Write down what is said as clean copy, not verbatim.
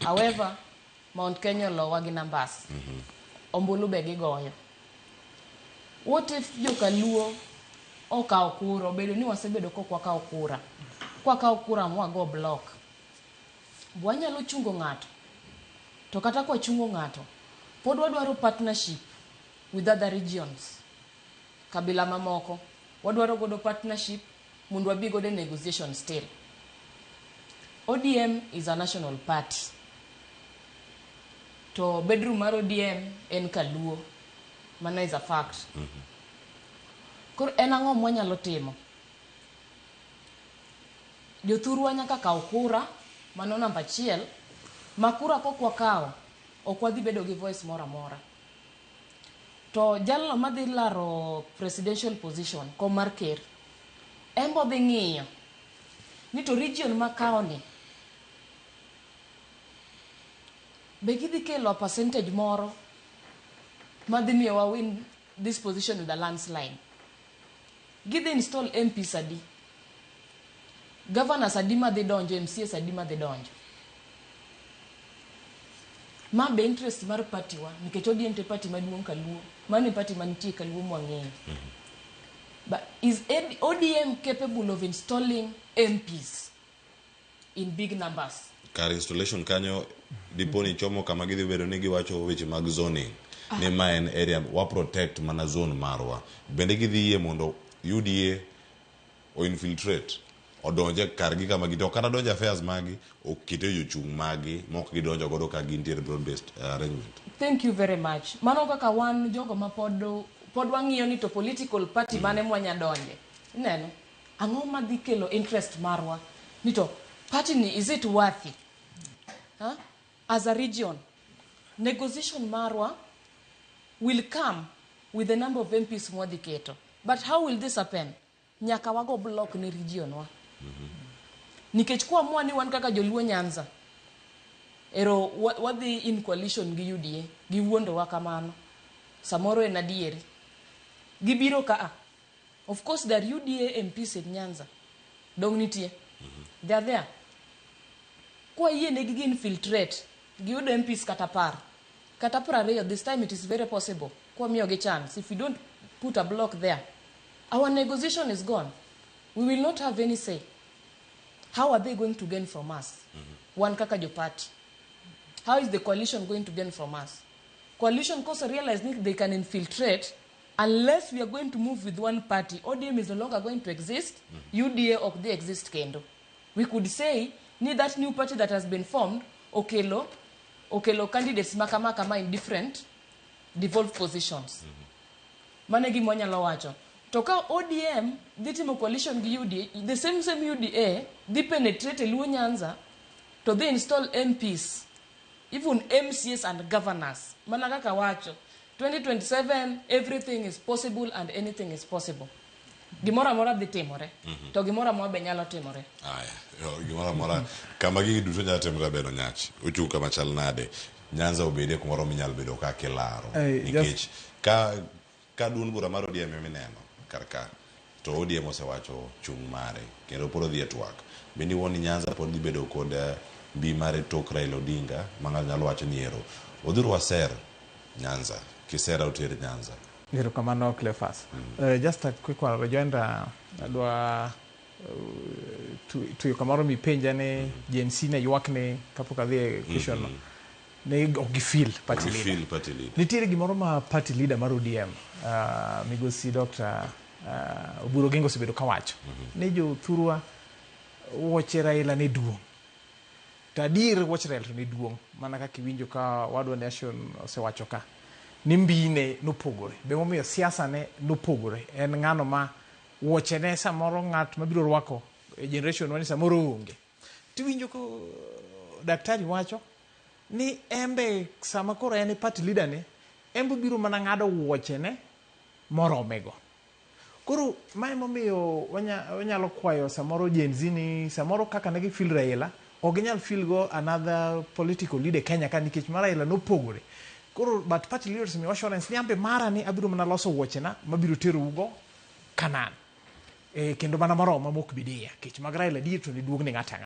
However, Mount Kenya olowa gi numbers. Ombulu be gigoyo. What if jokaluo okawo kura, obedo ni wasebedo kok wakawo kura. Kwakawo kura mwago block. Wanyalo chungo ng'ato. To kata kwachungo ng'ato, pod wadwaro partnership with other regions. Kabila mamoko. Wadwaro godo partnership mondo wabi godo e negotiation still. ODM is a national party. To bedroom mar ODM en kaluo. Mano is a fact. Koro en ang'o mwanyalo timo? Jothurwa nyaka kaw kura, mano namba achiel. Ma kura kok wakawo, ok wadhi bedo gi voice moro amora. To jalno madhi laro presidential position, kom mar ker, en bo dhi ng'iyo ni to region makawo ni be gidhi kelo a percentage moro madhi miyo wa win this position with a landslide. Gidhi install MPs adi? Governors adi madhi donjo, MCAs adi madhi donjo? Ma be interest mar party wa nikech ODM to e party maduong' kaluo. Mano e party mantie kaluo mwang'eyo. But is ODM capable of installing MPs in big numbers? Kar installation kanyo dipo ni chomo kama gidhi bedo ni giwacho weche mag zoning ni ma en area wa protect mana zone marwa. Bende gidhi yie mondo UDA o infiltrate odonje kargi kama gintie ok kata donjo affairs magi okete jochung' magi mok gidonjo godo ka gintiere broad based arrangement. Thank you very much. Mano kaka wan jogo ma pod pod wang'iyo ni to political party mane mwanya donje. Ineno? Ang'o madhi kelo interest marwa? Ni to party ni is it worthy? Huh? As a region, negotiation marwa will come with the number of MPs mwadhi keto. But how will this happen? Nyaka wago block ne region wa. Nikech kwamua ni wan kaka joluo Nyanza, ero wadhi in coalition gi UDA, giwuondowa kamano. Samoro en adieri. Gibiro ka a. Of course there are UDA MPs in Nyanza. Dong nitie. They are there. Kwayie negi gi infiltrate, giyudo MPs kata 10. Kata 20, this time it is very possible. Kwamiyogi chance. If we don't put a block there, our negotiation is gone. We will not have any say. How are they going to gain from us? Wan kaka jo party. How is the coalition going to gain from us? Coalition also realize that they can infiltrate unless we are going to move with one party. ODM is no longer going to exist. UDA ok dhi exist kendo. We could say ni that new party that has been formed okelo candidates makama kama in different devolved positions. Mano e gima wanyalo wacho. To ka ODM dhi timo coalition gi UDA, the same same UDA dhi penetrate e Luo Nyanza to dhi install MPs, even MCAs and governors. Mana kaka wacho, 2027 everything is possible and anything is possible. Gimoro amora dhi timore. To gimoro amora be nyalo timore. Aya, yo, gimoro amora kama gigi duto nyalo timore beno nyach ochung' kama chal nade Nyanza obede kumoro minyalo bedo ka kilaro nikech ka duond bura mar ODM emineno kar ka to ODM osewacho chung' mare kendo pod odhi e twak bende iwuo ni Nyanza pod dhi bedo kod mbi mare tok Raila Odinga ma ng'ato nyalo wacho ni ero odhuru waser Nyanza kisera oter Nyanza. Erokamano Cleophas. Just a quick one, rejoinder adwa tuyo kamoro mipenja ni Gen Z ne ywak ni kapok adhi e question no ne ok gifeel party leader. Feel party leader. Nitiere gimoro ma party leader mar ODM migosi Dr. Oburu Oginga osebedo kawacho ni jothurwa wuoche Raila ne duong'. To adier wuoch Raila to ne duong' mana kaka iwinjo ka wadwa Nation osewacho ka ni mbine nopogore. Be momiyo siasa ne nopogore. En ng'ano ma wuoche ne samoro ng'at mabiro rwako e generation wani samoro onge. Tiwinjo ko daktari wacho ni embe sama koro en e party leader ne embe obiro mana ng'ado wuoche ne moromego. Koro mae emomiyo wanyalo kwayo samoro Gen Z ni samoro kaka ne gifeel Raila ok ginyal feel go another political leader Kenya ka nikech mar Raila nopogore. Koro but party leaders osemiyo assurance ni ambe mara ni abiro mana loso wuochena mabiro terou go Canaan. E, kendo mana moroma mok bidiya. Kech mag Raila adier to ne duong' ne ng'ato ang'ata.